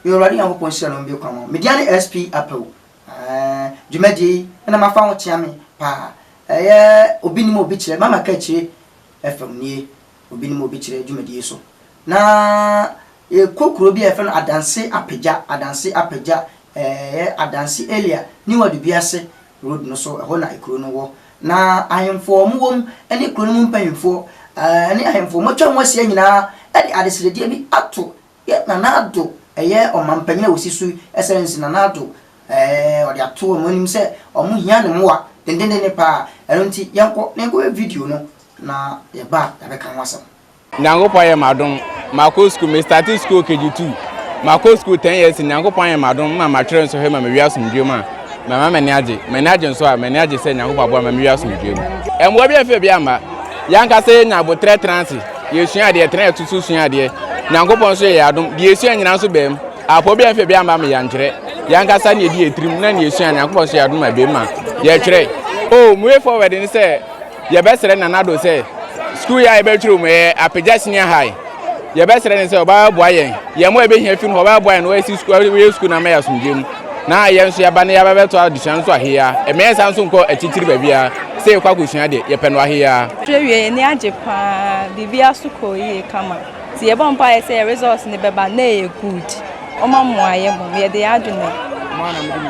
Yɛ Awurade Nyankopɔn nhyira na ɔmbue kwan ma wo. Media ne SP Apawu. Ɛɛ, dwumadie yi na mafa ho kyea me paa. Ɛyɛ Obi Nim Obi Kyerɛ, Mama Kaakyire FM nie, Obi Nim Obi Kyerɛ dwumadie so. Na yɛkɔ kuro bi a yɛfrɛ no Adanse Apagya, Adanse Apagya, ɛyɛ Adanse Elia, New Adubiase road no so, ɛhɔ na kuro no wɔ. Na ahemfo a wɔwɔ mu ne kuro no mu mpanyimfoɔ ne ahemfo a wɔatwa ho ahyia nyinaa de adesrɛdeɛ bi ato yɛ Nana Addo, ɛyɛ ɔmanpanyin a ɔsi so yi, Excellency Nana Addo, ɔde ato wɔn anim sɛ wɔhia ne mmoa dendenden paa. Ɛno nti yɛnkɔ na yɛnkɔhwɛ video no na yɛba a yɛabɛka ho asɛm. Nyankopɔn ayɛ m'adom makɔ school me starte school KG2 makɔ school 10 years Nyankopɔn ayɛ m'adom ma matwerɛ nsɔhwɛ ma mewie asomdwoe mu a mama m'ani agye m'ani agye nso a m'ani agye sɛ Nyankopɔn aboa ma mewie asomdwoe mu. Mmoa bi amfi baabi amma yɛankasa yɛnya aboterɛ tena ase yɛsua adeɛ tena yɛto so sua adeɛ Nyankopɔn nso yɛ yɛn adom deɛ yɛsua nyinaa nso baa mu apɔ bi amfi baabi amma ma yɛantwerɛ yɛankasa ne yɛdi yɛn tirim na ne yɛsua Nyankopɔn nso yɛ adom ma ɛbaa mu ma yɛtwerɛ oh way forward ne sɛ Yɛbɛsrɛ Nana Addo sɛ sukuu yi a yɛbɛtwerɛ mu ɛyɛ Apagya Senior High. Yɛbɛsrɛ no sɛ ɔbɛboa yɛn. Yɛn mmoa a yɛbɛhia fi no hɔ ɔbɛboa yɛn na wɔasi sukuu wɔyɛ sukuu no ama yɛ asomdwoe mu. Na yɛn nso yɛaba na yɛaba bɛtoa adesua no so ahe ara. Ɛmma yɛnsan nso nkɔ akyirikyiri baabiara sɛ yɛkɔ akɔsua deɛ, yɛpɛ no ahe ara. Twerɛ wie yɛn ani agye paa biribiara so kɔɔ yie kama nti yɛbɔ mpaeɛ sɛ yɛ results no bɛba na ɛyɛ good wɔn amoa yɛ mmom yɛde yɛn adwene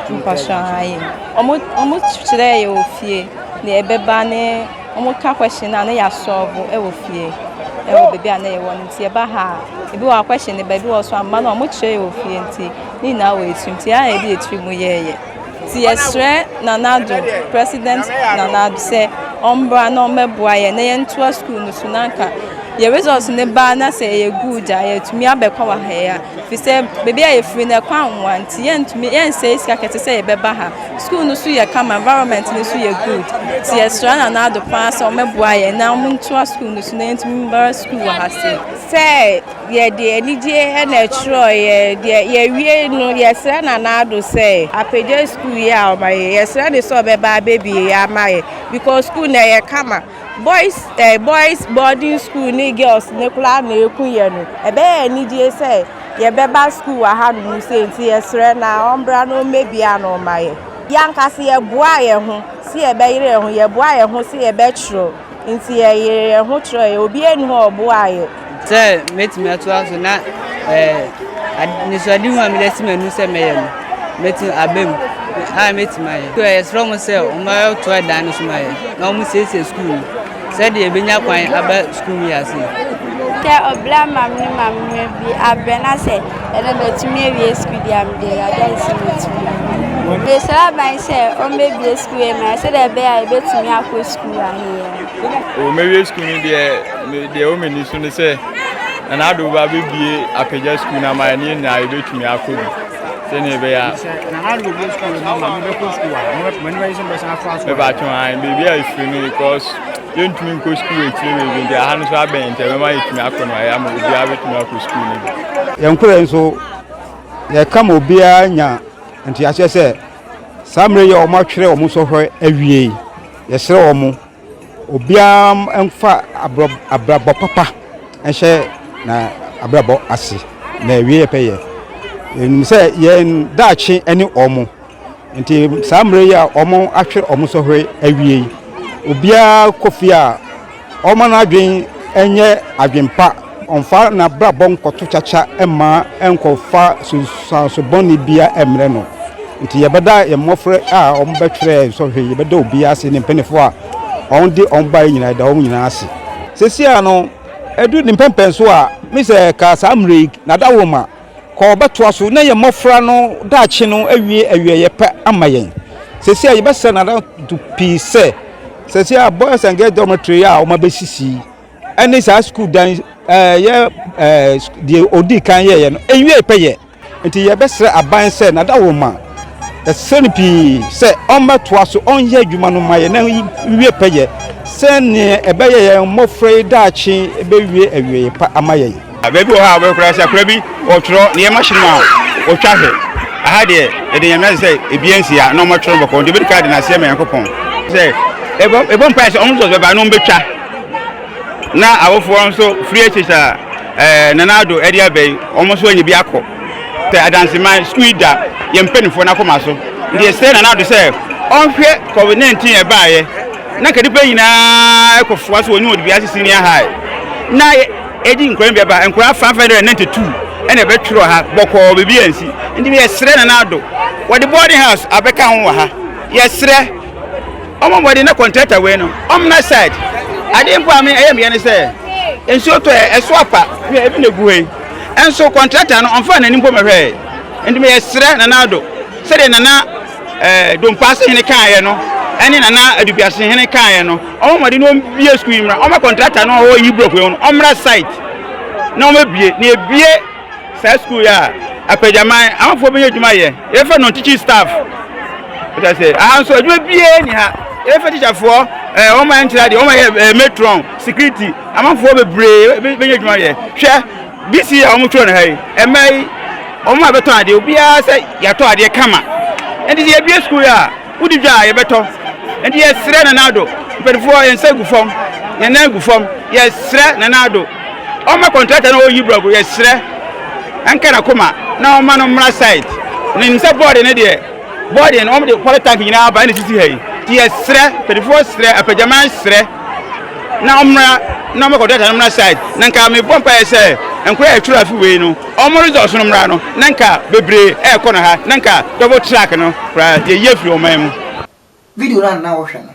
mpakyɛw ae wɔn wɔn kyerɛɛ yɛ wɔ fie. Nea ɛbɛba ne wɔka question no a na yɛasɔlvo wɔ fie wɔ baabi a na yɛwɔ no nti yɛba ha a ebi wɔ hɔ a question no ba ebi wɔ hɔ nso amma no a wɔkyerɛ yɛ wɔ fie nti ne nyinaa wɔ yɛn tirim nti yɛn a yɛde yɛn tiri mu yɛɛyɛ. Nti yɛsrɛ Nana Addo, President Nana Addo sɛ ɔmbra na ɔmmɛboa yɛn na yɛntoa school no so na anka yɛ results no ba na sɛ ɛyɛ good a yɛatumi abɛkɔ wɔ ha yi a firi sɛ baabi a yɛfiri no ɛkwan nwa nti yɛntumi yɛnsɛe sika kɛse sɛ yɛbɛba ha. School no so yɛ kama, environment no so yɛ good. Nti yɛsrɛ Nana Addo paa sɛ ɔmmɛboa yɛn na ɔntoa school no so na yɛntumi mbra school wɔ ha sei. Sɛ yɛde anigye na ɛtwerɛeɛ deɛ yɛwie no yɛsrɛ Nana Addo sɛ apagya school yi a ɔma yɛ yɛsrɛ no sɛ ɔbɛba abɛbie ama yɛ because school no ɛyɛ kama boys eh, boys boarding school ne girls ne koraa na ɛku yɛ no ɛbɛyɛ anigye sɛ Yɛbɛba sukuu wɔ hanom sei nti yɛsrɛ no a ɔmbra na ɔmmɛbue ano mma yɛn. Yɛn ankasa yɛboaa yɛn ho sɛ yɛbɛyere yɛn ho, yɛboaa yɛn ho sɛ yɛbɛtwerɛ nti yɛyeree yɛn ho twerɛeɛ, obiara nni hɔ a ɔboaa yɛn. Sɛ mɛtumi atoa so na anisoadehu a mede asi m'ani sɛ mɛyɛ no, mɛtumi aba mu a mɛtumi ayɛ. Yɛsrɛ wɔn sɛ wɔmmɛtoa dan no so ma yɛn na wɔnsiesie sukuu no. Sɛdeɛ yɛbɛnya kwan aba sukuu mu yi ase. Sɛ ɔbra ma me ne maame bi abrɛ na sɛ ɛno deɛ ɔtumi awie sukuu deɛ a mede Awurade ayɛ sɛ mɛtumi awie. Mesrɛ aban sɛ ɔmmɛbue sukuu yi ma yɛn sɛdeɛ ɛbɛyɛ a yɛbɛtumi akɔ sukuu aheyɛ. O mɛwie sukuu no deɛ deɛ ɛwɔ m'ani so ne sɛ Nana Addo ba bɛbue apagya sukuu no ama yɛn ne yɛn nyinaa yɛbɛtumi akɔ bi. Sɛnea ɛbɛyɛ a. Sɛ Nana Addo bɛbue sukuu no ma mobɛkɔ sukuu a, mo ani bɛgye sɛ mobɛsan atoa so. Mɛbatwe an baabi a ɛfiri no because yɛntumi nkɔ sukuu akyire baabi nti aha no nso abɛn nti ɛbɛma yɛtumi akɔ no ayɛ ama obiara bɛtumi akɔ sukuu no bi. Yɛn korɛ nso yɛka ma obiara nya nteaseɛ sɛ saa mmerɛ yi a wɔatwerɛ wɔn sɔhwɛ awie yi, yɛsrɛ wɔn Obiara mfa abrabɔ papa nhyɛ n'abrabɔ ase na awie pɛyɛ. Yɛnim sɛ yɛn daakye ne wɔn. Nti saa mmerɛ yi a wɔahwere wɔn sɔhwɛ awie yi, obiara kɔ fie a, ɔmma n'adwene nyɛ adwene pa. Ɔmfa n'abrabɔ nkɔto kyakya mma ɛnkɔfa nsunsuanso bɔne biara mmrɛ no. Nti yɛbɛda yɛn mmɔfra a wɔbɛtwerɛɛ nsɔhwɛ yi, yɛbɛda obiara ase ne mpanimfoɔ a wɔde wɔn baeɛ nyinaa, yɛda wɔn nyinaa ase. Seesei ara no, ɛdu ne mpɛmpɛnso a, me sɛ ka saa mmerɛ yi, n'adaworoma, kɔ ɔbɛtoa so na yɛn mmɔfra no daakye no awie awieeɛ pa ama yɛn. Seesei a yɛbɛsrɛ n'adado pii sɛ, seesei a boys and girls dormitory a wɔabɛsisi yi, ɛne saa sukuu dan ɛyɛ ɛɛ deɛ ɔdii kan yɛeɛ no, ɛnwie pɛyɛ. Nti yɛbɛsrɛ aban sɛ n'adaworoma, yɛsrɛ no pii sɛ ɔmmɛtoa so ɔnyɛ adwuma no mma yɛn na nwie pɛyɛ sɛdeɛ ɛbɛyɛ yɛn mmɔfra yi daakye bɛwie awieeɛ pa ama yɛn. Baabi wɔ hɔ a wobɛkɔ koraa sɛ akwadaa bi ɔtwerɛ nneɛma hye no a ɔtwa hwɛ. Aha deɛ yɛde Nyame ase sɛ ebi ansi ha na wɔatwerɛ no bɔkɔɔ nti obɛdi kan de n'aseɛ ma Nyankopɔn sɛ yɛbɔ mpaeɛ sɛ wɔn nso bɛba na wɔbɛtwa na awofoɔ nso free SHS a ɛɛ Nana Addo ɛde aba yi wɔn nso anya bi akɔ. Sɛ Adanseman sukuu yi da yɛn mpanimfoɔ no akoma so. Nti yɛsrɛ Nana Addo sɛ ɔnhwɛ Covid 19 ɛbaeɛ na nka nnipa nyinaa ɛkɔfoa so wɔ New Odubiase Senior High na ɛdi nkwadaa bi aba nkwadaa 592 ɛna ɛbɛtwerɛ ha bɔkɔɔ biribi ansi. Nti yɛsrɛ Nana Addo wɔde boarding house abɛka ho wɔ ha. Yɛsrɛ ɔmɔ mmɔden na kɔntrata wei no ɔmmra site. Adeɛ mpo a me ɛyɛ meɛ ne sɛ nsuo tɔ ɛ ɛso apa hwɛ ebi na egu hɔ yi. Nso kɔntrata no ɔmfaa n'ani mpo mɛhwɛɛ. Nti meyɛsrɛ Nana Addo sɛdeɛ Nana eh, Dompaase hene kaeɛ no ɛne Nana Adubiase hene kaeɛ no, ɔmmɔ mmɔden na ɔmbie sukuu yi mmra, ɔmma kɔntrata no a ɔwɔ Yibrok yi no ɔmmra site na ɔmmɛbie, na yɛbie saa sukuu yi a, apagyaman amanfoɔ bɛnya adwuma yɛ, yɛbɛfa non teaching staff, wota sɛ aha nso adwuma biara ni ha, yɛbɛfa teacherfoɔ, eh, wɔn a ɛnkyerɛ adeɛ, wɔn a yɛ eh, matron, security, amanfoɔ bebree bɛnya adwuma yɛ. Hwɛ this year a wɔtwerɛ no ha yi, ɛmɛ yi wɔn a bɛtɔn adeɛ obiara sɛ yɛatɔ adeɛ kama. Nti sɛ yɛbie sukuu yi a, wodi dwa a yɛbɛtɔ. Nti yɛsrɛ Nana Addo, mpanimfoɔ yɛn nsa gu fam, yɛn nan gu fam, yɛsrɛ Nana Addo, ɔmma kɔntrata no a ɔyi brɔgo, yɛsrɛ ɛnka n'akoma na ɔmma no mmra site. Nim sɛ bɔɔde no deɛ, bɔɔde no wɔn de polytank nyinaa aba ɛna esisi ha yi. Nti yɛsrɛ, mpanimfoɔ srɛ, apagyaman srɛ. na ɔmmra na ɔmmɛkɔ dɔkta no mmra side na nka mebɔ mpaeɛ sɛ nkora a ɛtwerɛ afi wei no ɔmo results no mmra no na nka bebree ɛɛkɔ no ha na nka double track no koraa yɛyi afiri ɔman mu. Video no a na wohwɛ no,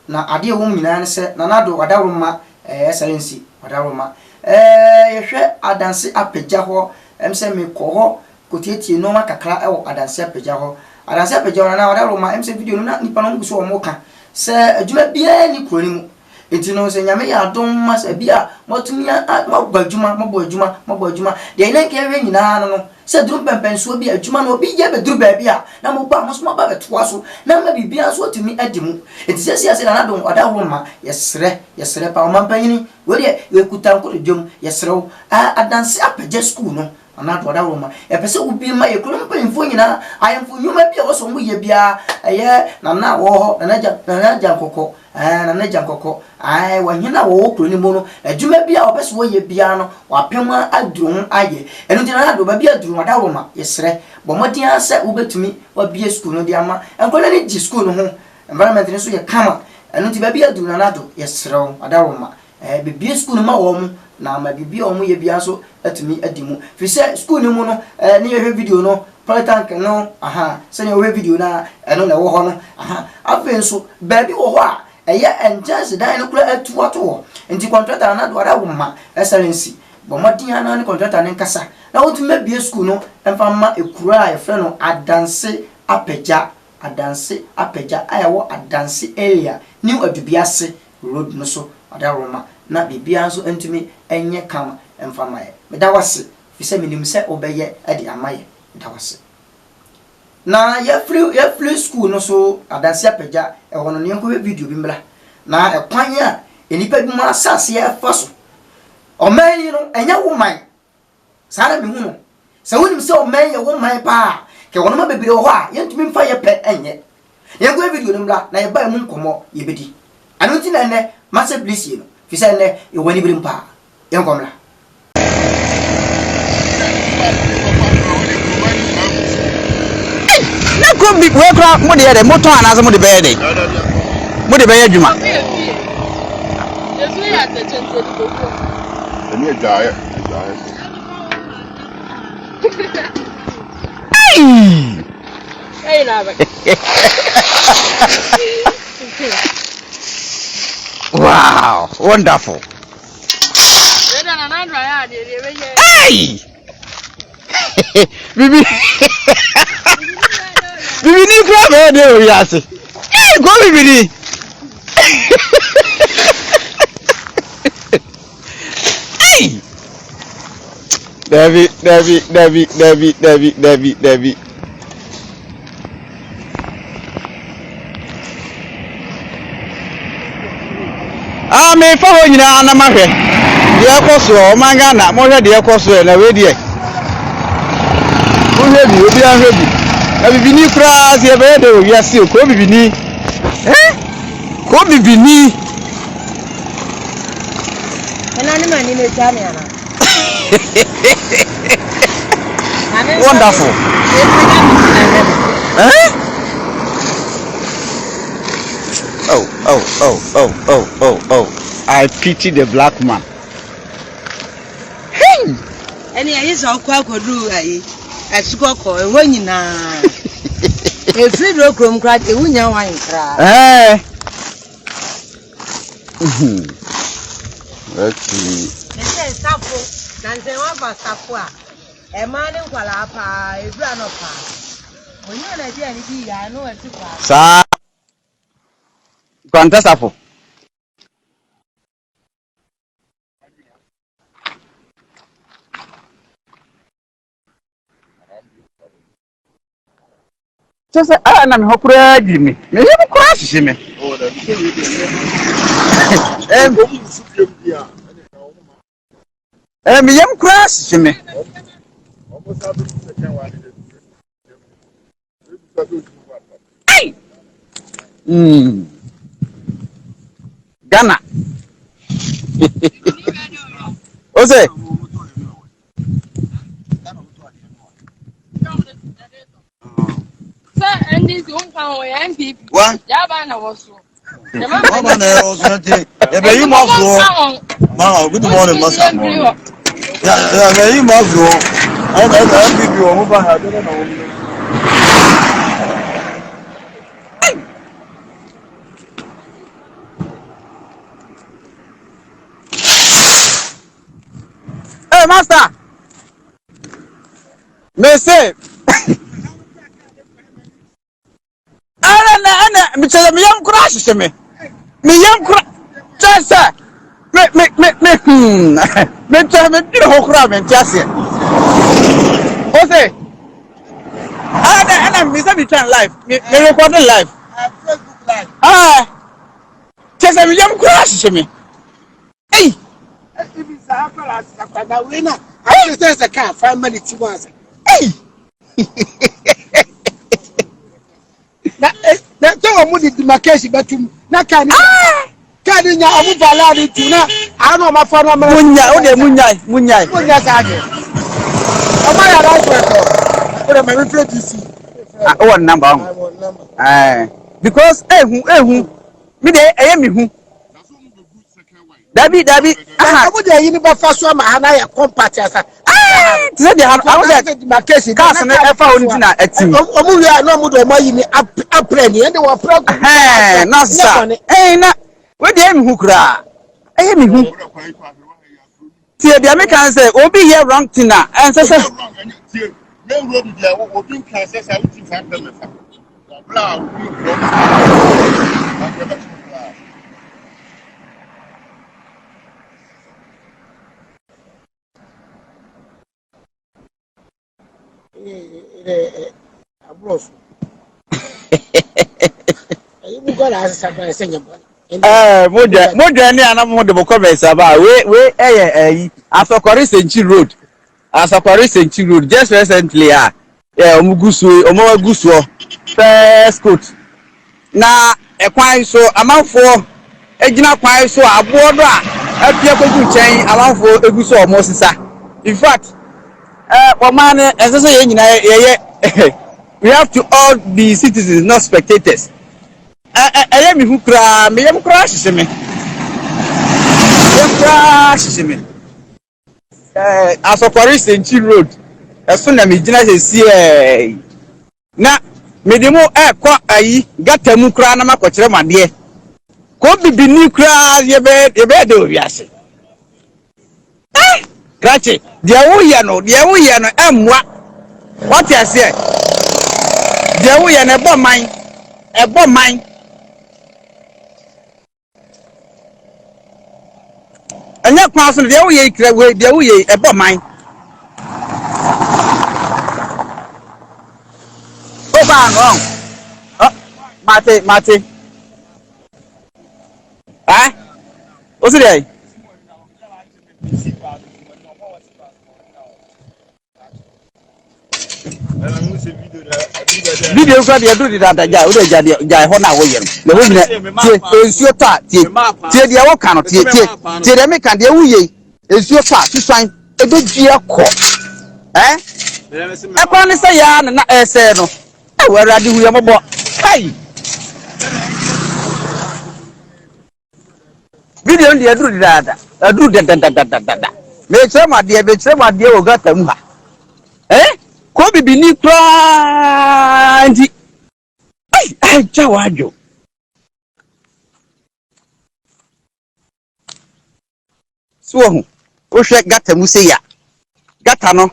na adeɛ a ɛwɔ mu nyinaa ne sɛ Nana Addo Ɔdawuruma ɛɛ Excellency Ɔdawuruma ɛɛ yɛhwɛ Adanse Apagya hɔ ɛm sɛ mekɔ hɔ kɔtietie nnoɔma kakra ɛwɔ Adanse Apagya hɔ. Adanse Apagya hɔ Nana Ɔdawuruma ɛm sɛ video no na nnipa no wɔn gu so wɔn ka Sɛ adwuma biara nni kuro no mu nti no, sɛ Nyame yɛ adom ma sɛ bi a moatumi a moabɔ adwuma, moabɔ adwuma, moabɔ adwuma, deɛ na nka yɛhwɛ nyinaa no no, sɛ duru mpɛmpɛnsoɔ bi a adwuma no obi yɛ bɛduru baabi a na moba a mo nso moaba bɛtoa so na ama biribiara nso atumi adi mu. Nti seesei a sɛ Nana Addo Ɔdaworo yɛsrɛ, yɛsrɛ paa, Ɔmampanyini, wei deɛ yɛkuta nkotodwam, yɛsrɛ wo, adanse apagya sukuu no, Anaa to ɔdawuroma. Yɛpɛ sɛ wobue ma yɛn kurom mpanyimfoɔ nyinaa, ahemfo nnwuma bi a ɛwɔ sɛ wɔyɛ biara, ɛyɛ Nana a ɔwɔ hɔ, Nana Gya, Nana Gyankɔkɔ, ɛɛ, Nana Gyankɔkɔ, ae, ɔhene a wɔwɔ kuro no mu no, adwuma bi a wɔpɛ sɛ wɔyɛ biara no, wɔapem aduru ho ayɛ. Ɛno nti, Nana Addo, baabi a aduru no, ɔdawuroma, yɛsrɛ, bɔ mmɔden ara sɛ wobɛtumi wabue sukuu no de ama. Nkwadaa no ani gye sukuu no ho, environment no nso yɛ kama. Ɛno nti, baabi a aduru, Nana Addo, yɛsrɛ wo, ɔdawuroma, Ɛɛ, bebue sukuu no ma wɔn, na ama biribi a wɔyɛ biara nso atumi adi mu. Firi sɛ sukuu no mu no, ɛɛ, ne yɛhwɛ video no, polytank no, aha, sɛnea wohwɛ video no a, ɛno na ɛwɔ hɔ no, aha. Afei nso, baabi wɔ hɔ a, ɛyɛ nkyɛnsedan no koraa atu ato hɔ. Nti kɔntrata no, na Duada wo mma, Excellency, bɔ mmɔden ara na wo ne kɔntrata no nkasa, na wɔntumi mmɛbue sukuu no mfa mma ekuro a yɛfrɛ no Adanse Apagya, Adanse Apagya a ɛwɔ Adanse Area, New Adubiase road no so ɔdawroma na biribiara nso ntumi nyɛ kama mfa mma yɛ. Meda wo ase efisɛ menim sɛ wobɛyɛ de ama yɛ. Meda wo ase. Na yɛfiri yɛfiri school no so adanse apagya ɛhɔ no no yɛnkɔhwɛ video bi mmra na ɛkwan a nnipa binom asase ɛfa so. Ɔman yi no ɛnyɛ wo man. Saa na mehu no. Sɛ wonim sɛ ɔman yɛ wo man paa a, kɛ wɔnoma bebree wɔ hɔ a yɛntumi mfa yɛ pɛ nyɛ. Yɛnkɔyɛ video no mmra na yɛba emu nkɔmmɔ yɛbɛdi. Ɛno nti na ɛnnɛ masɛ blisie no, firi sɛ ɛnnɛ yɛwɔ anibere mu paa. Yɛnkɔ mmra. Ei, na kurom bi wei kora mo de yɛ dɛ motɔn anaasɛ mo de bɛyɛ dɛ mo de bɛyɛ adwuma. Ei! Wow, wonderful. Hey! Bibi Bibi ni kura bɛyɛ de wɔ wiase. Hey, kɔ bibi ni. Hey! Dabi, dabi, dabi, dabi, dabi, dabi, dabi. Ah, mefa hɔ nyinaa na mahwɛ deɛ ɛkɔ soɔ ɔman Ghana mohwɛ deɛ ɛkɔ soɔ na wei deɛ mohwɛ bi obiara hwɛ bi na bibini koraa sɛ yɛbɛyɛ dɛ wɔ wiase o kuro bibini eh kuro bibini Ɛna ne ma ni na etwa me ana. Wonderful. Eh? Oh, oh, oh, oh, oh, oh, oh. I pity the black man. Hey! Ɛne ɛyi sɛ ɔkɔ akɔduru ayi asukɔkɔ ɛhɔ nyinaa ɛfiri duro kurom koraa ɛwu nya wan koraa. Ɛɛ. Okay. Ɛsɛ safo na nsɛn wafa safo a ɛmaa ne nkwadaa paa ɛduru anɔpa ɔnyɛ na aduane bi yɛ ano ɛte paa. Saa kwanta safo. Kyɛ sɛ a na me hɔ koraa dwiri me. Me yam koraa hyehye me. Eh, me yam koraa hyehye me. Mm. Ghana. o sɛ. Sɛ NDC wo nka ho yɛ NPP. Wa. Yaba na wɔ so. Waba na ɛwɔ so nti yɛbɛyi mu afiri hɔ. Ma good morning masa. Yɛbɛyi mu afiri hɔ. Ɛna ɛna NPP wɔn mo ba ha ɛbɛn na wɔn mo. Hey master. Me se. Ɛna na ɛna mekyerɛ me yam koraa hyehyɛ me. Me yam koraa kyerɛ sɛ me me me me hmm me kyerɛ me dwene ho koraa me nte aseɛ. O se ɛna ɛna me sɛ me twa live me me record live. Ɛɛ kyerɛ sɛ me yam koraa hyehyɛ me. Ei. Ebi saa akɔla asakwa wei na ayɛ sɛ sɛ kaa fa ma ne ti mu asa. Ei. Na eh, na sɛ wɔn de demarcation bɛtum na kaa ne ah! kaa ne nya wɔn fa laade tu na ano wɔn afa no amena. Munya o de munya munya. Munya saa de. Wɔn ayɛ announcement o. O de maame fira DC. Ah, o wɔ number ɔn. Ɛɛ because ehu ehu mi de ɛyɛ mi hu. Dabi dabi aha. Ɔmo de ayi ni bɛfa so ama ha na yɛ compact asa. Te sɛ deɛ ha no ahun sɛ cars no ɛfa hɔ no ti na ɛtim. Ɔmo wie a na ɔmo de ɔmo ayi ni aprɛ ni ɛde wɔ aprɛ gu. Ɛhɛn na sisa ɛn na wei deɛ ɛyɛ mi hu koraa ɛyɛ mi hu. Tie deɛ mi kan sɛ obi yɛ wrong thing a ɛnsɛ sɛ. Tie main road deɛ obi nka sɛ sɛ wotu fa pɛ mɛfa. Bla a obi nkurɔ Modwɛ ne anam mo de mo comments aba we we ɛyɛ ɛyi asɔkɔre sɛnkyi road asɔkɔre sɛnkyi road just recently a ɛ wɔn gu so wɔn agu soɔ first coat Na ɛkwan so amanfoɔ gyina kwan so a aboɔ do a apia kɔgu nkyɛn amanfoɔ gu so a wɔresesa. In fact, eh, ɔman no ɛnsɛ sɛ yɛn nyinaa yɛyɛ we have to all be citizens not spectators. Ɛyɛ me hu koraa, me yam koraa hyehye me. Yam koraa hyehye me. Eh, Asɔkɔre Senkyi Road ɛso na megyina sɛsiɛ na mede mo ɛkɔ ayi gata mu koraa na makɔkyerɛ mo adeɛ. Kɔ bibini koraa yɛbɛyɛ yɛbɛyɛ dɛ wɔ wiase. Eh, krakye, deɛ woyɛ no, deɛ woyɛ no ɛmmoa. Wate aseɛ? Deɛ woyɛ no ɛbɔ man, ɛbɔ man. Ɛnyɛ kwan so no deɛ woyɛ yi kura wei deɛ woyɛ yi ɛbɔ man. O baa no ɔn. Ɔ mate mate. Ɛ o si deɛ. Video kura deɛ duro deda gya o de gya deɛ gya ɛhɔ na wɔyɛ no na ɛhɔ nyina tie nsuo tɔ a tie tie deɛ wɔka no tie tie tie deɛ meka deɛ woyɛ yi nsuo tɔ a susuan ebe dua kɔ ɛɛ. Ɛkwan no sɛ yɛa na na ɛresɛe no. Ɛwɔ Awurade hu yɛ mmɔbɔ. Kai! Video no deɛ aduru dedaada. Aduru dadadadadada. Mekyerɛ mo adeɛ, mekyerɛ mo adeɛ wɔ gata mu ha. Eh? Kɔ bibini koraa nti. Ai, agya wadwo. So wahu? Wohwɛ gata mu sei a, gata no,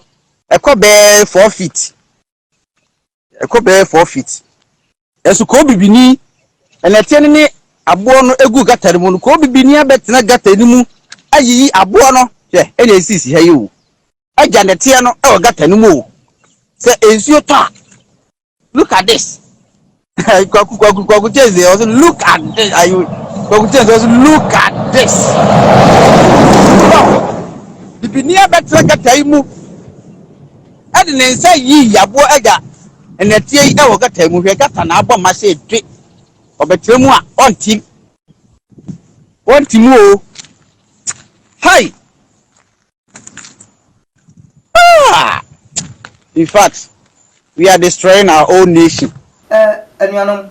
ɛkɔ bɛɛ 4 feet. Ɛkɔ bɛyɛ 4 feet. Ɛso kɔɔ bibini, ɛnɛteɛ no ne aboɔ no egu gata no mu no, kɔɔ bibini abɛtena gata no mu ayiyi aboɔ no. Hwɛ, ɛna esisi ha yi o. Agya nɛteɛ no ɛwɔ gata no mu o. Sɛ nsuo tɔ a, look at this. Kwaku Kwaku Kwaku Chase deɛ ɔsɛ look at this. Ayi Kwaku Chase ɔsɛ look at this. Bibini abɛtena gata yi mu. de ne nsa yii aboɔ agya nnɛteɛ yi wɔ gata yi mu. Hwɛ gata na abɔ ma sɛ dwe. Ɔbɛtena mu a ɔnte ɔnte mu o. Hai! Ah! In fact, we are destroying our own nation. Eh, anuanom,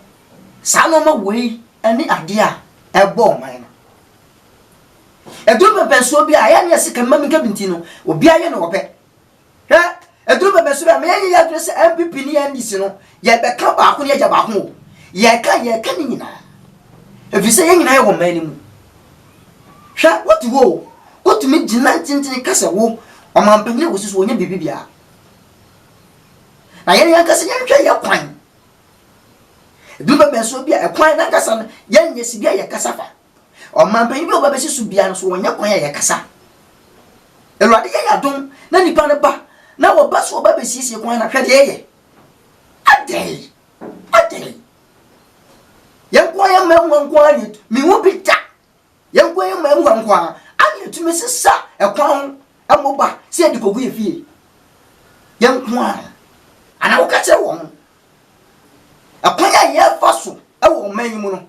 saa nnoɔma wei ne adeɛ a ɛbɔ ɔman no. Ɛduru pɛmpɛnsoɔ bi a, ɛyɛ ne yɛse ka mma menka bi nti no, obiara yɛ ne ɔpɛ. Hwɛ, ɛduru pɛmpɛnsoɔ bi a, ma yɛnyɛ yɛn adwene sɛ NPP ne NDC no, yɛbɛka baako ne yɛagya baako o. Yɛka, yɛka ne nyinaa. Ɛfiri sɛ yɛn nyinaa yɛwɔ ɔman no mu. Hwɛ, wote hɔ o, wotumi gyina ntentene ka sɛ wo, ɔmanpanin a wɔsi so, wɔnyɛ biribi biara. Na yɛn ankasa yɛnhwɛ yɛ kwan. Ɛduru pɛmpɛnsoɔ bi a, ɛkwan no ankasa no, yɛnyɛ si bi a yɛkasa fa. Ɔmanpanyin bi a ɔba bɛsi so biara no so wɔnyɛ kwan a yɛkasa. Awurade yɛ yɛn adom na nipa no ba na wɔba so ɔba bɛsiesie kwan na hwɛ deɛ yɛyɛ. Adɛn? Adɛn? Yɛn nko ara yɛn mma mu nko ara ne mehu bi da. Yɛn nko ara yɛn mma mu nko ara ana yɛtumi sesa ɛkwan ho ɛmo ba sɛ yɛde kɔgu yɛ fie. Yɛn nko ara. Ana woka kyerɛ wɔn ɛkwan a yɛfa so ɛwɔ ɔman yi mu no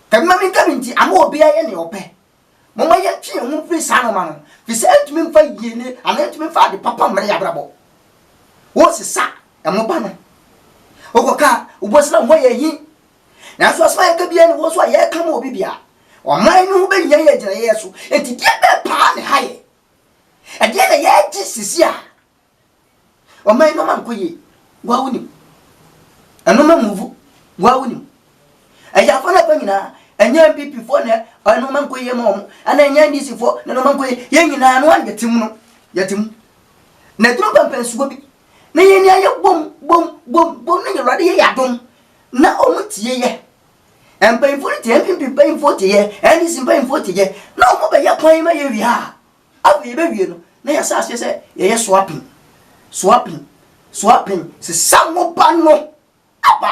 Ka me menka me nti ama obiara yɛ nea ɔpɛ. Momma yɛntwe yɛn ho mfiri saa nnoɔma no ho, firi sɛ ɛntumi mfa yie ne anaa ɛntumi mfa ade papa mmrɛ yɛn abrabɔ. Wosesa mmoba no, wokɔka a, wobɔ sɛ na ho ayɛ ahi. Nanso asɛm a yɛka biara ne wɔ so a yɛreka ma obi biara. Ɔman no ho bɛhia yɛn agyinaeɛ so. Enti deɛ bɛn paa na ɛha yɛn? Ɛdeɛn na yɛregye sisi a Ɔman yi nneɛma nkɔ yie. Woa wonim. Nneɛma muvu. Woa wonim. Ɛyɛ afa no afa nyinaa. Ɛnyɛ NPP foɔ na nneɛma nkɔ yie ma wɔn. Ɛna ɛnyɛ NDC foɔ na nneɛma nkɔ yie. Yɛn nyinaa no yɛte mu no. Yɛte mu. Na ɛduru mpɛmpɛnsoɔ bi. Na yɛn ni ayɛ bom bom bom bom na Awurade yɛ yɛ adom. Na wɔn tie yɛ. Mpanyinfoɔ no tie NPP mpanyinfoɔ tie yɛ. NDC mpanyinfoɔ tie yɛ. Na wɔn bɛyɛ kwan ma yɛ wie a. Afei yɛbɛwie no, na yɛahyɛ aseɛ sɛ yɛyɛ swapping, swapping, swapping, sesa mo ba no aba.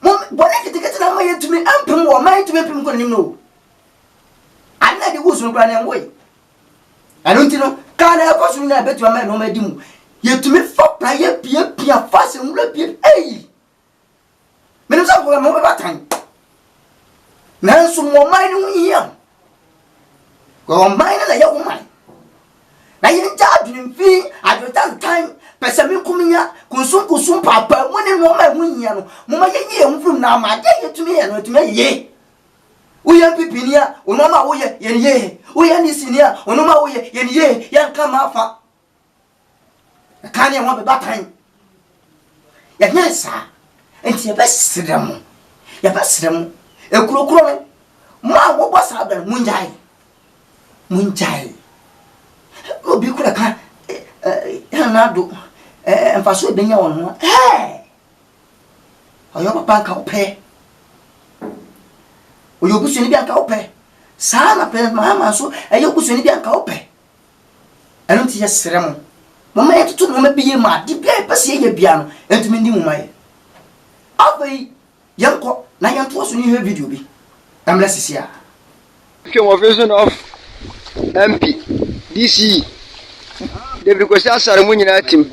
Mo bɔne nketenkete na ama yɛntumi mpem wɔ ɔman ntumi mpem nkɔ n'anim no o. Ade na ɛde gu so no koraa na ɛnwoe. Ɛno nti no, kaa na ɛkɔ so no nyinaa ɛbɛtumi ama nneɛma adi mu. Yɛtumi fa pra yɛpiapia fa sɛ nwura pie ei. Menim sɛ nkurɔfoɔ mo bɛba tan. Nanso mo ɔman no ho hia mo. Ɔman no na ɛyɛ wo man. Na yɛngya adwene fi, adwene tantan, pɛsɛmenkominya, kunsunkunsun, mpaapaamu ne nneɛma a ɛho hia no. Momma yɛnyi yɛn ho mfiri mu na ama adeɛ a yɛtumi yɛ no atumi ayɛ yie. Woyɛ NPP ni a, wo nneɛma a woyɛ yɛ no yie. Woyɛ NDC ni a, wo nneɛma a woyɛ yɛ no yie. Yɛnka mma afa. Ɛka ne ɛho abɛba tan. Yɛnyɛ saa. Nti yɛbɛsrɛ mo. Yɛbɛsrɛ mo. Ekurokuro no, mo a mobɔ saa bra no, mongyae. Mongyae. Na obi kura ka ɛna do mfaso ebenya wɔn ho. Ɛɛ! Ɔyɛ papa nka wopɛ. Ɔyɛ obusuani bi anka wopɛ. Saa na President Mahama nso ɛyɛ obusuani bi anka wopɛ. Ɛno nti yɛsrɛ mo, momma yɛntoto nneɛma bi yie ma ade biara yɛpɛ sɛ yɛyɛ biara no ntumi nni mu ma yɛn. Afei yɛnkɔ na yɛntoa so ne yɛhwɛ video bi mmra sisi a. Twam Offinso North MP, DCE, David Kwesi Asare mu nyinaa tim.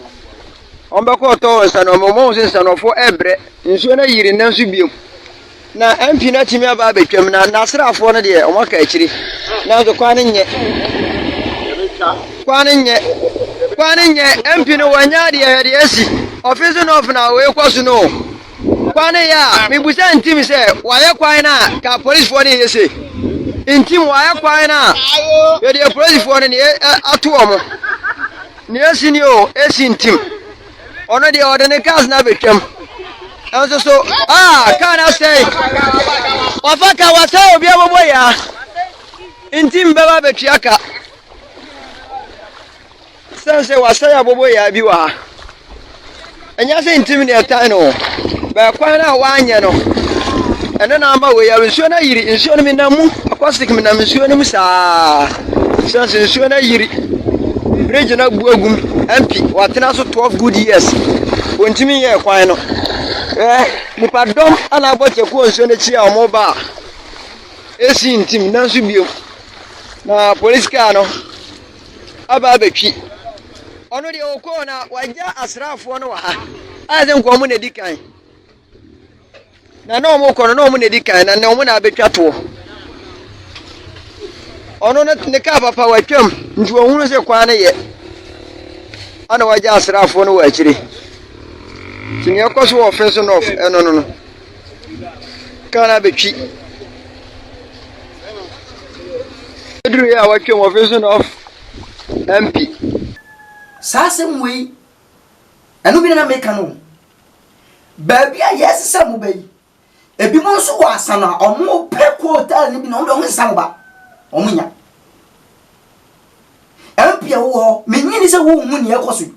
Wɔn bɛkɔ ɔtɔ wɔ Nsanɔ mu, wɔn ahu sɛ Nsanɔfoɔ ɛrebrɛ, nsuo no ayiri nnɛ nso biom. Na MP no atumi aba abɛtwam na n'asraafoɔ no deɛ wɔn aka akyire. Nanso kwan no nyɛ. Kwan no nyɛ. Kwan no nyɛ, MP no wɔnyɛ adeɛ hwɛ deɛ asi. Ɔfe so na ɔfe na wei kɔ so no. Kwan no yɛ a, mebusa ntim sɛ wɔayɛ kwan no a ka polisifoɔ no yɛ se. Ntim wɔayɛ kwan no a hwɛ deɛ polisifoɔ no deɛ ato wɔn. Nea esi ni o, esi ntim. Ɔno deɛ ɔde ne cars no abɛtwam. Nso so, ah, car no asɛe. Wafa ka wasɛe obi abɔbɔ yaa. Ntim bɛba abɛtua ka. Sɛn sɛ wasɛe aboboyaa bi wɔ ha. Ɛnyɛ sɛ ntim na ɛtan no, bɛɛ kwan no a wanyɛ no, ɛno na ama wei yare. Nsuo no ayiri, nsuo no menam mu, akɔsik menam nsuo no mu saa. Sɛn sɛ nsuo no ayiri, bridge no abu agum, MP watena so 12 good years, wɔntumi nyɛɛ kwan no. Ɛ nipadɔm ana abɔ kyɛkuo nsuo no akyi a wɔn ba a, ɛsi ntim nanso bio. Na polisi kaa no aba abɛtwi. Ɔno deɛ ɔkɔɔ na wagya asraafoɔ no wɔ ha. Ayɛ sɛ nka wɔn na ɛdi kan. Na na wɔn kɔ no na wɔn na ɛdi kan na na wɔn na abɛtwa toɔ. Ɔno no ne kaa papa watwam nti wɔhunu sɛ kwan no yɛ. Ana wagya asraafoɔ no wɔ akyire. Nti nea ɛkɔ so wɔ ɔfe so nɔf ɛno no no. Kaa no abɛtwi. Ɛduru yɛ a watwam ɔfe so nɔf MP. Saa asɛm wei, ɛno bi na na meka no. Baabi a yɛresesa mo ba yi, ebinom nso wɔ asa no a wɔpɛ kootaa no bi na wɔn deɛ wɔnsesa mo ba, wɔn nya. MP a wowɔ hɔ, menyini sɛ wohu nea ɛkɔ so yi.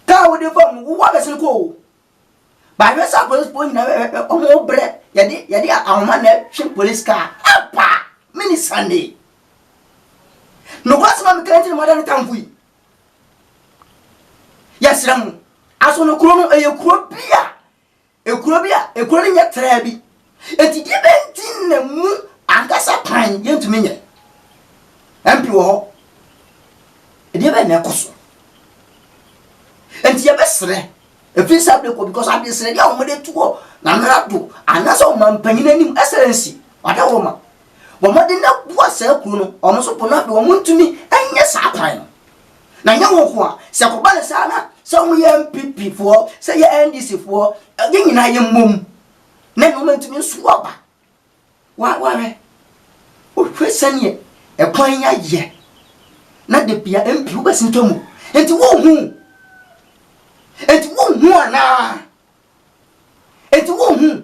Kaa wode fa mu, wowɔ abɛsen kɔ o. Bahwɛ sɛ apolisifoɔ nyinaa wɔn brɛ yɛde yɛde ahoma na ɛtwe polisi kaa apa mini Sunday. Nokwasɛm a meka nti na moada ne tamfo yi. Yɛsrɛ mo, aso no kuro no ɛyɛ kuro bi a Ekuro bi a, ekuro no nyɛ traa bi. Enti deɛ bɛn nti na mu ankasa kwan yɛntumi nyɛ? MP wɔ hɔ. Ɛdeɛ bɛn na ɛkɔ so? Enti yɛbɛsrɛ ɛfiri saa berɛ kɔ because adesrɛdeɛ a wɔde to hɔ Nana Addo anaasɛ ɔmampanyin anim ɛsɛlɛnsi wadaworo ma wɔn de na boa saa kuro no wɔn nso po no afei wɔn ntumi nyɛ saa kwan no. Na nyɛ wo nko a, sɛ ɛkɔba no saa na sɛ wɔyɛ NPP foɔ, sɛ yɛ NDC foɔ, yɛn nyinaa yɛ mmom na nneɛma ntumi nso aba. Wa wahwɛ, wohwɛ sɛneɛ ɛkwan yi ayɛ na da bia MP wobɛsen twa mu. Nti wohu, nti wohu anaa? Nti wohu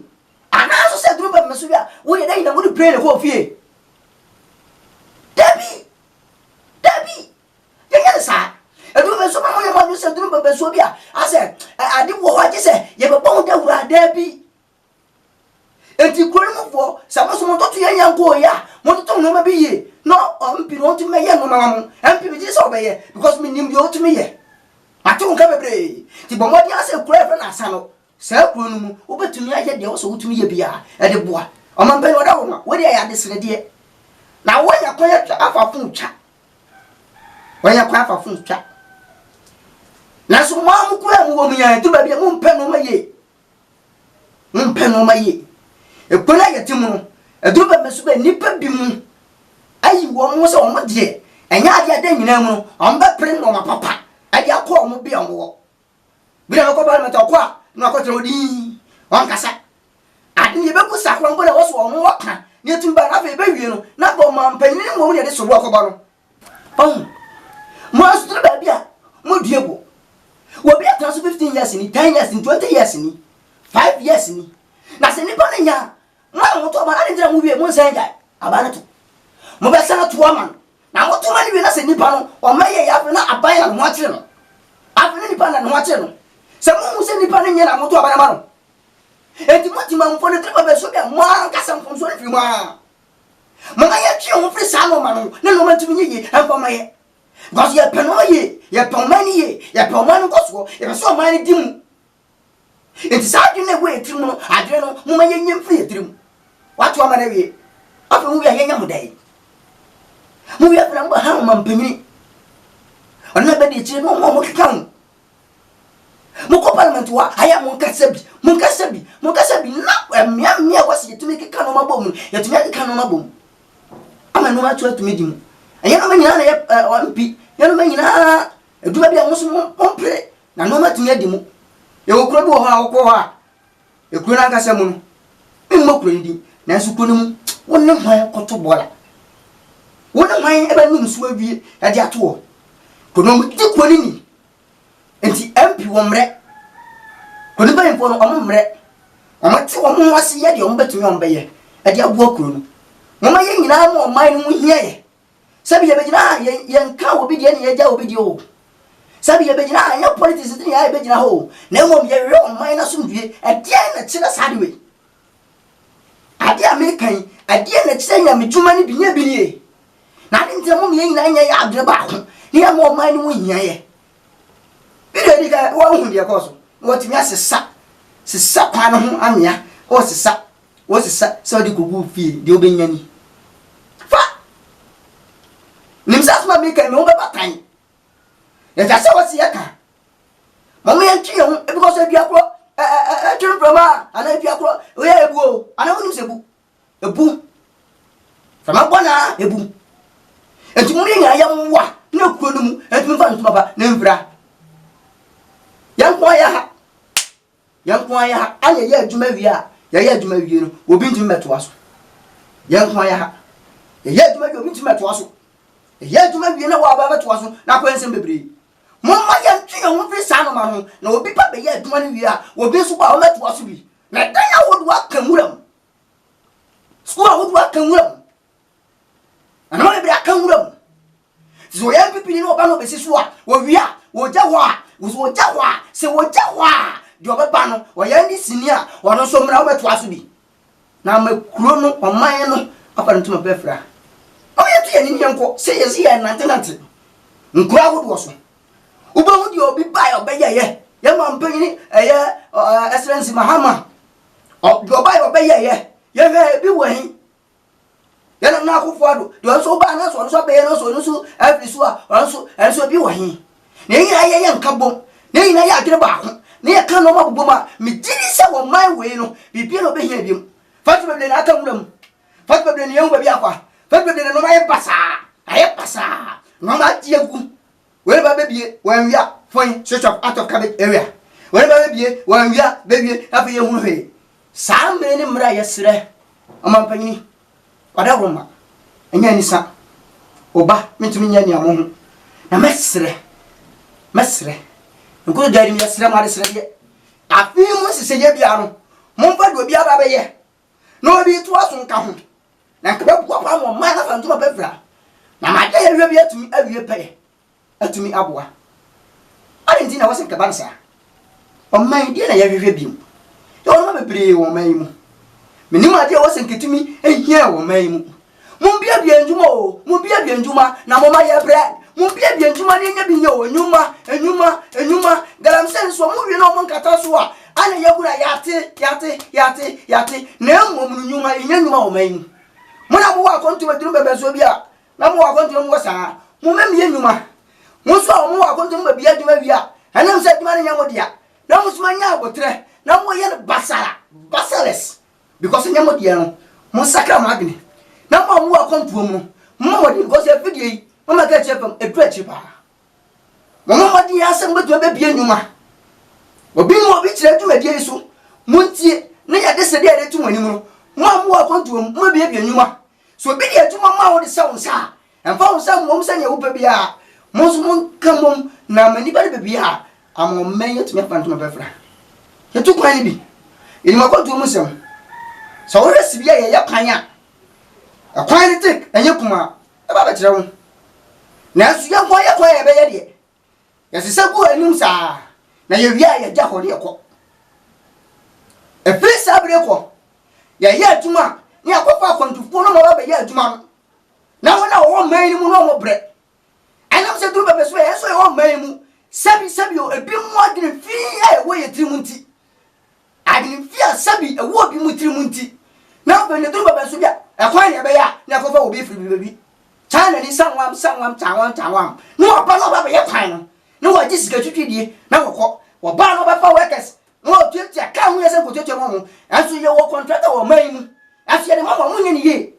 anaa nso sɛ duru bɛmɛ so bi a woyɛ dɛ nyina wode plane kɔɔ fie. Dabi! Dabi! Yɛnyɛ no saa. Ɛduru bɛ nso ma moyɛ mo adwene sɛ ɛduru bɛbɛsoɔ bi a, asɛ ade wɔ hɔ agye sɛ yɛbɛbɔ ho dawuro a, dabi. Enti kuro no mufoɔ, sɛ mo nso mototo yɛn yɛn nkɔɔ yi a, mototo nneɛma bi yie na MP no ɔntumi mɛyɛ nneɛma ma mo. MP megye di sɛ ɔbɛyɛ because menim deɛ ɔtumi yɛ. Mate wo nka bebree. Nti bɔ mmɔden ara sɛ kuro a yɛfrɛ no Asa no, Saa kuro no mu, wobɛtumi ayɛ deɛ ɛwɔ sɛ wotumi yɛ biara de boa ɔmampanin. Ɔda wo ma, wei deɛ ɛyɛ adesrɛdeɛ. Na woanya kwan atwa afa fon twa. Woanya kwan afa fon twa. Nanso mo ara mo kura a mowɔ mu yɛn ɛduru baabi a mompɛ nneɛma yie. Mompɛ nneɛma yie. Ekuro no a yɛte mu no, ɛduru baabi nso bɛ nnipa bi mu ayi wɔn ho sɛ wɔn deɛ ɛnyɛ adeɛ a da nyinaa mu no wɔn bɛpere nneɛma papa ɛde akɔ wɔn bea wɔn wɔ. Bi na bɛkɔ parliament ɔkɔ a na wakɔtena hɔ dinn ɔnkasa. Ade no yɛbɛbu sakora mpo na ɛwɔ so ɔno ɔka na yɛtumi ba na afei yɛbɛwie no na afei ɔmampanyini no mmom na yɛde sobo akɔbɔ no. Ɔho mo ara nso duru baabi a modue bo. Obi atena so 15 years ni, 10 years ni, 20 years ni, 5 years ni. Na sɛ nipa no nya a, mo a moto aba no ade nti na mowie monsan gyae aba no to. Mobɛsan ato ama no. Na moto ma no wie na sɛ nipa no ɔmmɛyɛ yɛ afei na aban na ne ho akyere no. Afei na nipa na ne ho akyere no. Sɛ mohu sɛ nipa no nyɛ na moto aba no ma no. Enti mo temamufo no tiri bɛbɛso bi a mo ankasa mfomsoɔ no firi mo ara. Momma yɛntwe yɛn ho mfiri saa nnoɔma no ho na nnoɔma ntumi nyɛ yie mfa mma yɛ. Because yɛpɛ nnoɔma yie, yɛpɛ ɔman no yie, yɛpɛ ɔman no nkɔsoɔ, yɛpɛ sɛ ɔman no di mu. Enti saa adwene no a ɛwɔ yɛn tirim no, adwene no, momma yɛnyɛ mfiri yɛn tirim. Wato ama no awie. Afei mowie a, yɛnyɛ mo dɛn? Mowie afei na mobɛha ɔmampanyini. Ɔno na bɛdi akyire ne wɔn a wɔkeka ho. Mokɔ parliament hɔ a, ayɛ a monkasa bi, monkasa bi, monkasa bi na mmeammea a wɔsi yɛtumi keka nneɛma bɔ mu no, yɛtumi akeka nneɛma bɔ mu ama nneɛma ato atumi di mu. Ɛnyɛ nneɛma nyinaa na ɛyɛ MP. Yɛnoma nyinaa, adwuma bi a mo nso mompere na nneɛma atumi adi mu. Yɛwɔ kuro bi wɔ hɔ a wokɔ hɔ a, ekuro no ankasa mu no, memmɔ kuro no din, nanso kuro no mu, wo ne hwan kɔto bɔɔla? Wo ne hwan bɛnom nsuo awie de ato hɔ? Kuro no, wɔdi kuro no ni. Nti MP wɔ mmerɛ. Kuro no mpanyinfoɔ no, wɔn mmerɛ. Wɔn te wɔn ho ase yɛ deɛ wɔn bɛtumi wɔn bɛyɛ de aboa kuro no. Wɔn yɛ nyinaa ma ɔman no ho hia yɛ. Sɛbi yɛbɛgyina ha, yɛn yɛnka obi deɛ ne yɛgya obi deɛ o. Sɛbi yɛbɛgyina ha, ɛnyɛ politics nti na yɛbɛgyina hɔ o. Na mmom yɛhwehwɛ ɔman no asomdwie. Ɛdeɛn na ɛkyerɛ saa ade wei? Adeɛ a meka yi, ɛdeɛn na ɛkyerɛ nyamedwuma no bi nyɛ bi nie? Na ade nti na mom yɛn nyinaa nyɛ yɛ adwene baako na yɛma ɔman no ho hia yɛ. Video edi kan, wɔahu deɛ ɛkɔɔ so. Na wɔatumi asesa, sesa kwan no ho anwea, wɔsesa Wosesa sɛ wode kogu fie, deɛ wobɛnya ni. Fa! Nim sɛ asɛm a meka yi, me ho bɛba tan. Yɛgya sɛ wɔse yɛka. Mama yɛntwe yɛn ho, because adua korɔ, ɛtwe mframa a, anaa adua korɔ, oyɛ ebu o, anaa wonim sɛ ebu. Ebu. Mframa bɔ na ebu. Enti mom yɛn nyinaa yɛmmoa na kuro no mu ɛntumi mfa ntoma pa na mfira. Yɛn nko ara yɛ ha. Yɛn nko ara yɛ ha a yɛyɛ adwuma wie a, yɛyɛ adwuma wie no, obi ntumi mmɛtoa so. Yɛn nko ara yɛ ha. Yɛyɛ adwuma wie obi ntumi mmɛtoa so. Yɛyɛ adwuma wie na wɔaba bɛtoa so na akɔyɛ nsɛm bebree. Momma yɛntwe yɛn ho mfiri saa nnoɔma ho na obi ba bɛyɛ adwuma no wie a, obi nso ba a ɔmmɛtoa so bi. Na dan ahodoɔ aka nwura mu. Sukuu ahodoɔ aka nwura mu. Nnoɔma bebree aka nwura mu. Sɛ ɔyɛ NPP ni na ɔba na ɔbɛsi so a, wɔwie a, wɔgya hɔ a, wɔgya hɔ a, sɛ wɔgya hɔ a, deɛ ɔbɛba no, ɔyɛ NDC ni a, ɔno nso mmra wɔbɛtoa so bi. Na ama kuro no, ɔman no, afa no ntoma pɛ afira. Ɔmo yɛto yɛn ani yɛnkɔ, sɛ yɛsi yɛn nantenante nkuro ahodoɔ so. Wobɛhu deɛ obi baeɛ ɔbɛyɛyɛ, yɛn ma mpanyini ɛyɛ Excellency Mahama, deɛ ɔbaeɛ ɔbɛyɛyɛ, yɛhwɛ ebi wɔ he. Yɛn nana Akufo Addo, deɛ ɔno nso baa na ɔno nso abɛyɛ no nso ɔno nso afiri so a ɔno nso ɛno nso ebi wɔ he. Na yɛn nyinaa yɛyɛ nka bom, na yɛn nyinaa yɛ adwene baako, na yɛka nneɛma bobom a, megye di sɛ wɔ man wei no, biribiara na ɔbɛhia biom. Fatu bebree na aka nwura mu, fatu bebree na yɛnhu baabi afa, fatu bebree na nneɛma ayɛ basaa, ayɛ basaa, nneɛma agye agu. Wei ba bɛbie, wɔanwia, fɔn, switch off, out of cabbage area. Wei ba bɛbie, wɔanwia, bɛwie, afei yɛhunu hwee. Saa mmere ne mmere a yɛsrɛ ɔmampanyini ɔdawuroma ɛnyɛ anisa oba mentumi nyɛ nea mo ho na mɛsrɛ mɛsrɛ nkoto gya anim yɛsrɛ mo adesrɛdeɛ afei mu nhyehyɛeɛ biara no momfa deɛ obiara ba bɛyɛ na obi toa so nka ho na nka bɛboa paa ma ɔman no afa ntoma bɛfira na ma adeɛ yɛhwɛ bi atumi awie pɛyɛ atumi aboa. Adɛn nti na ɛwɔ sɛ nka ɛba no saa? Ɔman yi, deɛ na yɛhwehwɛ bio? Yɛwɔ nneɛma bebree wɔ ɔman yi mu. Menim adeɛ a ɛwɔ sɛ nka ɛtumi hia wɔ ɔman yi mu. Mombiabia ndwuma o, mombiabia ndwuma na momma yɛbrɛ. Mombiabia ndwuma na yɛnya bi nyɛ o, nnwuma, nnwuma, nnwuma. Galamsey nso, wɔn wie na wɔn nkata so a, ana yɛahu na yɛate, yɛate, yɛate, yɛate. Na mmom no nnwuma, yɛnya nnwuma wɔ ɔman yi mu. Mo na mowɔ akɔntom aduru mbɛbɛnsoɔ bi a, Na mowɔ akwantu mu wɔ saa. Mommemmue nnwuma. Mo nso a mowɔ akwantu mu bɛbue adwuma wie a, ɛnam sɛ adwuma no nyɛ mo dea, na mo nso moanya aboterɛ, na moyɛ no basara, basareless, because ɛnyɛ mo deɛ no, monsakra mo adwene. Na mo a mowɔ akwantuo mu no, mommɔ mmɔden, because afidie yi, mama ka akyire fam, ɛduru akyiri paa. Mommɔ mmɔden ara sɛ mobɛtumi abɛbue nnwuma. Obi mu obi kyerɛ dwumadie yi so, montie, na yɛde sɛdeɛ yɛde to mo anim no, mo a mowɔ akwantuo mu, moabuebue nnwuma. Sɛ obi de adwuma ma wo de hyɛ wo nsa a, mfa wo nsa mmom sɛnea wopɛ biara. Mo nso monka mmom na ama nnipa no baabi a ama ɔman yi atumi afa ntoma bɛfra. Yɛtu kwan no bi. Yɛnim akwantuo mu nsɛm. Sɛ wohwɛ sibi a yɛyɛ kwan a, ɛkwan no tik, ɛnyɛ kumaa, ɛba bɛkyerɛ wo. Nanso yɛn nko ara yɛ kwan a yɛbɛyɛ deɛ, yɛsesa gu anim saa, na yɛwie a yɛgya hɔ ne yɛkɔ. Ɛfiri saa bere kɔ, Yɛyɛ adwuma a, na yɛakɔfa akwantufoɔ no ma wɔabɛyɛ adwuma no. Na wɔn a wɔwɔ ɔman no mu no wɔn brɛ. Ɛnam sɛ duru bɛbɛ so yɛn nso yɛwɔ ɔman yi mu. Sɛbi sɛbi o, ebi mu adwene fi a ɛwɔ yɛn tirim nti. Adwene fi a sɛbi ɛwɔ obi mu tirim nti. Na afei ne duru bɛbɛ so bi a, ɛkwan na ɛbɛyɛ a, na yɛakɔfa obi firi baabi. China ni sanwam sanwam tawam tawam. Na wɔba na wɔba bɛyɛ kwan no. Na wɔagye sika twitwidie na wɔkɔ. Wɔba na wɔbɛfa workers Na wɔtuatua kaa ho yɛ sɛ nkotuatua ma wɔn. Nanso yɛwɔ kɔntrata wɔ ɔman yi mu. Nanso yɛde ma mo a, monyɛ no yie.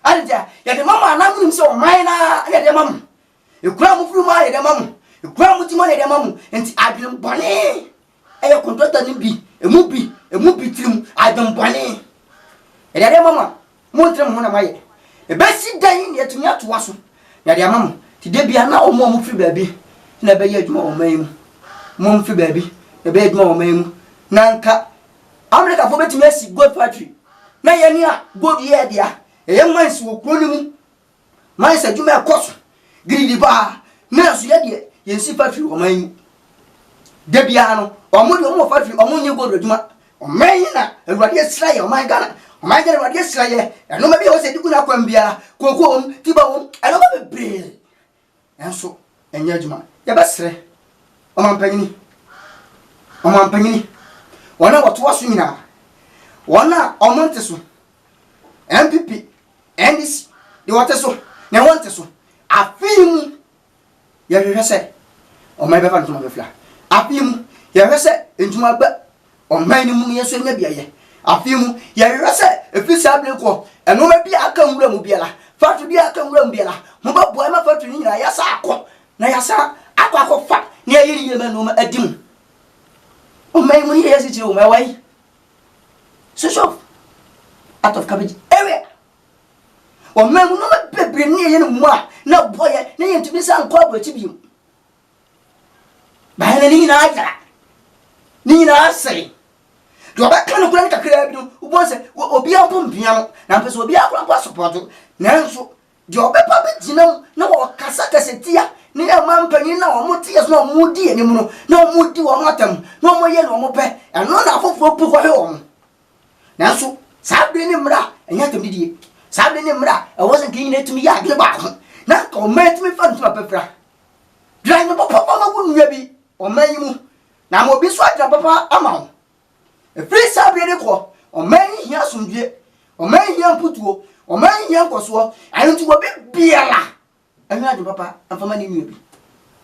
Ade nti a yɛde ma mo a na monim sɛ ɔman no ara na yɛde ma mo. Ekuro a mofiri mu ayɛ dɛ ma mo. Ekuro a mote mu ayɛ dɛ ma mo. Nti adwene bɔne ɛyɛ kɔntɔta no bi, emu bi, emu bi tirim adwene bɔne. Yɛde adeɛ ma mo a, montere mo ho na moayɛ. Ɛbɛsi dɛn na yɛatumi atoa so na yɛde ama mo? Nti da biara na wɔn a wɔfiri baabi na ɛbɛyɛ adwuma wɔ ɔman yi mu. Wɔn a wɔfiri baabi na ɛbɛyɛ adwuma wɔ ɔman yi mu. Na nka Amerikafoɔ bɛtumi asi gold factory na yɛn a gold yɛ dea, yɛyɛ mines wɔ kuro no mu. Mines adwuma ɛkɔ so gidigidi paa. Nanso yɛ deɛ yɛnsi factory wɔ ɔman yi mu. Da biara no, wɔn deɛ wɔn wɔ factory, wɔn nyɛ gold adwuma. Ɔman yi na Awurade ahyira yɛ, ɔman Ghana. Ɔman Ghana Awurade ahyira yɛ. Ɛnoma bi a wɔsɛ de gu n'akwan biara, kooko wɔm, tiba wɔm, ɛnoma bebree. Nanso ɛnyɛ adwuma. Yɛbɛsrɛ ɔmampanyini, ɔmampanyini, wɔn a wɔtoa so nyinaa, wɔn a wɔn nte so, NPP, NDC, deɛ wɔte so, na wɔn nte so, afe yi mu Yɛhwehwɛ sɛ ɔman bɛfa ntoma bɛfira. Afe yi mu, yɛhwehwɛ sɛ ntoma bɛ ɔman no mu no yɛn nso yɛnya bi ayɛ. Afe yi mu, yɛhwehwɛ sɛ ɛfiri saa bere kɔ, nneɛma bi a aka nwura mu biara, factory bi a aka nwura mu biara, mobɛboa ma factory no nyinaa yɛasa akɔ na yɛasa akɔ akɔfa na yɛayɛ ne yie ma nneɛma adi mu. Ɔman yi mu no yɛyɛ asikyire wɔ mu, ɛwɔ yi. Switch off out of cabbage area. Ɔman mu nneɛma bebree ne yɛyɛ no mu a na ɛboa yɛn na yɛntumi nsan nkɔ aburokyi bio. Baayɛ na ne nyinaa yera, ne nyinaa sɛe. Deɛ ɔbɛka no kora no kakraa bi no, wobɛhu sɛ obiara mpo mpia no, na mpɛ sɛ obiara kora mpo asopɔto. Nanso deɛ ɔbɛba bɛgyina mu na wɔkasa kasatia ne ɛma mpanyin na wɔn te yɛ so na wɔn di anim no, na wɔn di wɔn atam, na wɔn yɛ na wɔn pɛ, ɛno na afoforɔ bu kɔhwe wɔn. Nanso, saa bere ne mmerɛ a ɛnyɛ atɛmdidie. Saa bere ne mmerɛ a ɛwɔ sɛ nka yɛn nyinaa tumi yɛ adwene baako na nka ɔman tumi fa ntoma pa fira. Dwene adwene papa ma wo nua bi ɔman yi mu na ama obi nso adwene papa ama wo. Ɛfiri saa bere de kɔ, ɔman yi hia asomdwie, ɔman yi hia mputuo, ɔman yi hia nkɔsoɔ. Ɛno nti obi biara Ɛnyɛ adwene papa mfa ma ne nua bi.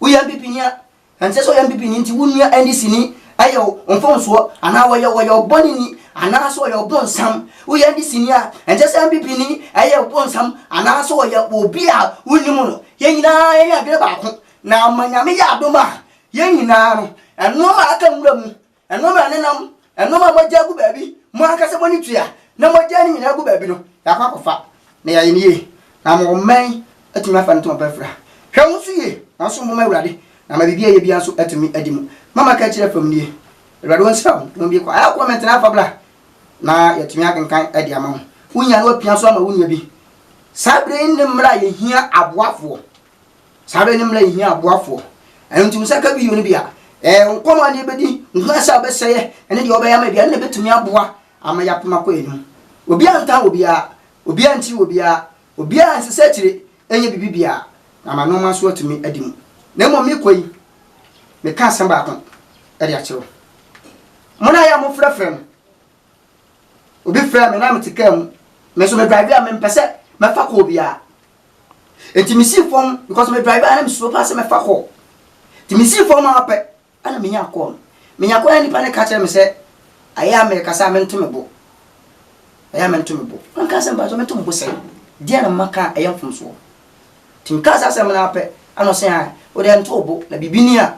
Woyɛ NPP ni a, ɛnsɛ sɛ ɔyɛ NPP ni nti wo nua NDC ni ɛyɛ wo mfomsoɔ anaa wɔyɛ wɔyɛ ɔbɔne ni anaasɛ ɔyɛ ɔbonsam. Woyɛ NDC ni a, ɛnsɛ sɛ NPP ni ɛyɛ ɔbonsam anaasɛ ɔyɛ obi a wonim no. Yɛn nyinaa yɛnyɛ adwene baako na ama Nyame yɛ adom a yɛn nyinaa no nnoɔma a aka nwura mu Nnoɔma a ɛnenam, nnoɔma a moagya agu baabi, mo ankasa mo ani tua, na moagya ne nyinaa agu baabi no, yɛakɔ akɔfa, na yɛayɛ no yie, na ama ɔman atumi afa ne ntoma pa afira. Hwɛ wo ho so yie, na som bo ma Awurade, na ama biribi a ɛyɛ biara nso atumi adi mu. Mama ka kyerɛ fam nie. Awurade ɔnhyira wo, na ɔmmue kwan. Ayɛ comment na afa bra, na yɛatumi akenkan de ama wo. Wonya na woapia nso ama wo nua bi. Saa berɛ yi ne mmerɛ a yɛhia aboafoɔ. Saa bere no mmra yehia aboafoɔ. Ɛno nti wo nsa ka video no bi a, ɛɛ nkɔmmɔ a ne yɛbɛdi, ho asɛ a wobɛsɛeɛ, ɛne deɛ wobɛyɛ ama bi a, ɛno na ɛbɛtumi aboa ama yɛapem akɔ yɛn anim. Obiara ntan obiara, obiara nkyiri obiara, obiara nsesa akyire nyɛ biribi biara, na ama nnoɔma nso atumi adi mu. Na mmom mekɔ yi, meka asɛm baako de akyerɛ wo. Mo na ayɛ a mofrɛfrɛ me. Obi frɛ me na mete kaa mu. Me nso me drive a mempɛ sɛ mɛfa kɔɔ biara. Enti mesii fam because me drive a na mesuro paa sɛ mɛfa kɔɔ. Nti mesii fam ara pɛ ɛna menya kɔɔ no. Menya kɔɔ na nipa no ka kyerɛ me sɛ ayɛ a merekasa a mento me bo. Ɛyɛ a mento me bo. Na meka sɛ mpakyɛ mento me bo sɛn? Deɛ na maka a ɛyɛ mfomsoɔ. Nti mekaa saa asɛm no ara pɛ ɛna ɔse ae wo deɛ nto wo bo na biribi ni a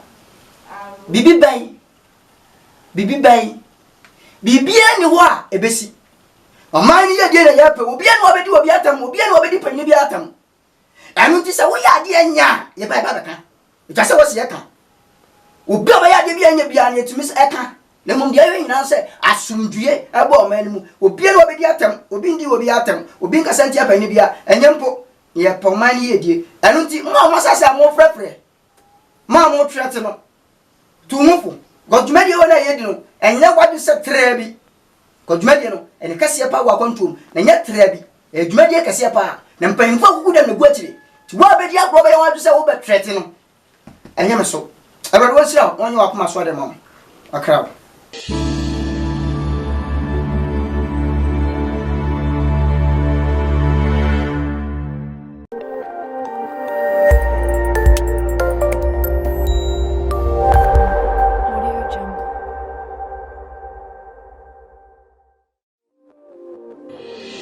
biribi bɛn biribi bɛn biribiara ni hɔ a ɛbɛsi. Ɔman no yɛdie na yɛpɛ, obiara na ɔbɛdi obi atam, obiara na ɔbɛdi panyin bi atam. Ɛno nti sɛ woyɛ adeɛ nyɛ a, yɛba yɛba bɛka. Ɛtwa sɛ wɔsi ɛka. Obi a ɔbɛyɛ adeɛ bi a ɛnyɛ biara no yɛtumi sɛ ɛka. Na mmom deɛ ɛyɛ nyinaa sɛ asomdwie ɛbɔ ɔman no mu. Obiara na ɔbɛdi atam, obi ndi obi atam, obi nkasa ntia panyin biara, ɛnyɛ mpo. Yɛpɛ ɔman no yiedie. Ɛno nti mo a mo asase a mofrɛfrɛ, mo a motwerɛ te no, tu ho fo. Because dwumadie wɔ no a yɛdi no, ɛnyɛ w'adwene sɛ traa bi. Kɔ dwumadie no, ɛne kɛseɛ paa wɔ akwantuo mu, na ɛnyɛ traa bi. Ɛyɛ dwumadie kɛseɛ paa, na mpanyimfoɔ akuku dɛm na ɛgu akyire. Nti wo a bɛdi agorɔ bɛyɛ w'adwene sɛ wobɛtrɛte no, ɛnyɛ me so. Awurade ɔnhyira wo na ɔnyɛ w'akoma so ade mma wo. Wakra wo.